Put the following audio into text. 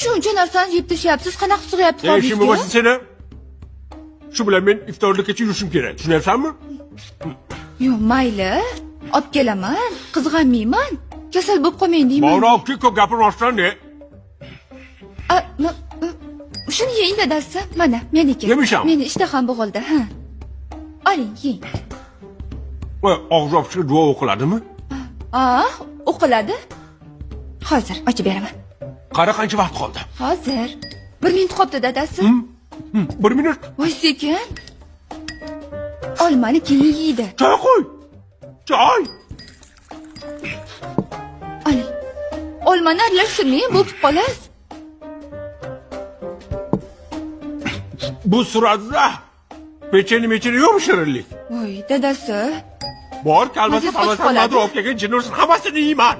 Shuncha narsani yeb tashlayapsiz, qanaqa sig'yapti Ey, ishim bo'lmasin hobingizga? seni. Shu bilan men iftorlikkacha yurishim kerak. Tushunyapsanmi? Yo'q, mayli. Olib kelaman, qizg'anmayman. Kasal bo'lib qolmang deyman. Bor olib kel, ko'p gapirmasdan ne? A, shuni yeng dadasi. Mana, meniki. Yemisham. Meni ishtaham bo'g'ildi, ha. Oling, yeng. Voy, og'iz yopishga duo o'qiladimi? A, o'qiladi. Hozir ochib beraman. Qara qancha vaqt qoldi? Hozir. 1 minut qolibdi dadasi. 1 minut. Voy sekin. Olmani keyin yeydi. Choy qo'y. Choy. Oling. Olmani aralashtirmang, bo'kib qolasiz. Bu suratda pechenye mechenye yo'qmi shirinlik? Voy, dadasi. Bor, kalbasa, Mazasi qochib palbasa, qoladi. nimadir olib kelgan jinni ursin, hammasini yeyman.